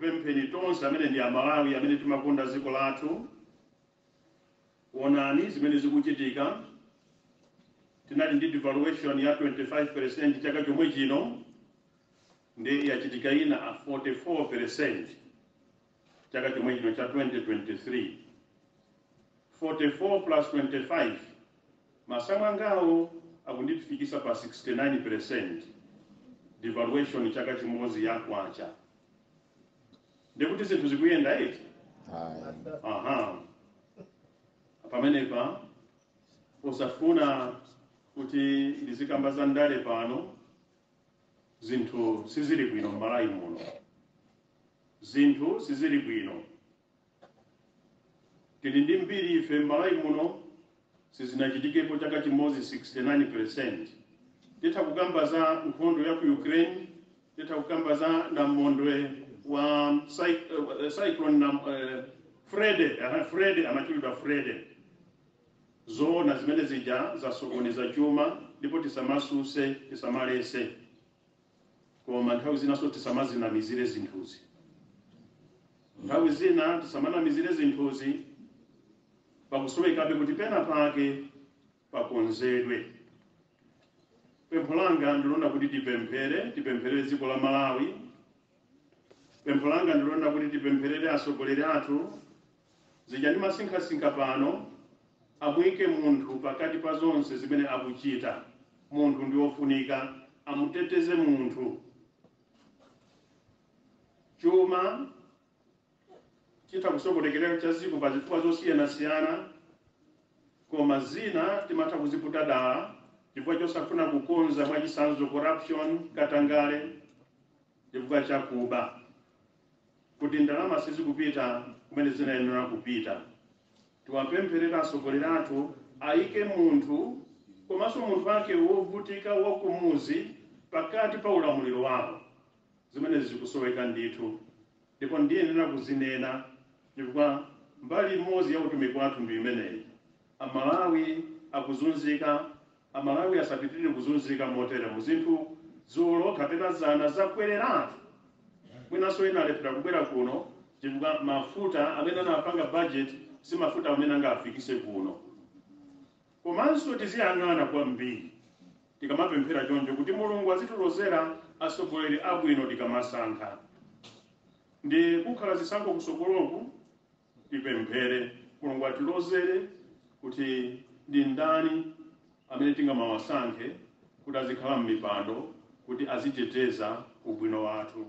Ndikupempheni tonse amene ndi Amalawi, amene timakonda dziko lathu, onani zimene zikuchitika. Tinali ndi devaluation ya 25% chaka chomwe chino, ndi yachitika ina a 44% chaka chomwe chino cha 2023. 44 plus 25, masamu angawo akundifikisa pa 69% devaluation chaka chimodzi ya kwacha. Ndikuti zinthu zikuyenda iti? Ayi. Aha, pamenepa posafuna kuti ndizikamba za ndale pano, zinthu sizili bwino m'Malawi muno, zinthu sizili bwino. Tili ndi mbiri ife m'Malawi muno, sizinachitikepo chaka chimodzi 69%. Titha kukamba za nkhondo ya ku Ukraine, titha kukamba za namondwe wa cyclone Freddy, aha, Freddy, amachulidwa Freddy. Zoona zimene zija zasokoneza chuma, ndipo tisamasuse, tisamalese, koma nthawi zinanso tisamazinamizire zinthuzi. Nthawi zina tisamanamizire zinthuzi, pakusowekabe kuti pena pake pakonzedwe. Pempho langa ndilona kuti tipemphere, tipempherere dziko la Malawi. Pempho langa ndilona kuti tipempherere atsogoleri athu. Zija ndimasinkhasinkha pano, amuyike munthu pakati pa zonse zimene akuchita. Munthu ndi wofunika, amuteteze munthu. Chuma chitha kusokonekera cha dziko pa zifukwa zosiyanasiyana, koma zina timatha kuziputa dala chifukwa chosafuna kukonza, mwachitsanzo corruption, katangale, chifukwa chakuba, kuti ndalama sizikupita kumene zinayenera kupita. Tiwapempherera atsogoleri athu ayike munthu, komanso munthu wake wovutika wakumuzi, pakati pa ulamuliro wawo. Zimene zikusoweka ndithu, ndipo ndiyenera kuzinena chifukwa mbali imodzi ya utumiki wathu ndi imeneyi. Amalawi akuzunzika, Amalawi asapitirire kuzunzika motere. Mu zinthu dzulo kapena zana zakwereratu, mwinanso ena alephera kubwera kuno chifukwa mafuta amene anapanga budget si mafuta amene angafikise kuno. Komanso tiziyang'ana kwambiri tikamapemphera choncho kuti Mulungu azitilozera atsogoleri abwino tikamasankha. Ndi kukhala zisankho kusogoloku, tipemphere Mulungu atilozere kuti ndi ndani amene tingamawasankhe kuti azikhala m'mipando, kuti aziteteza ubwino wathu.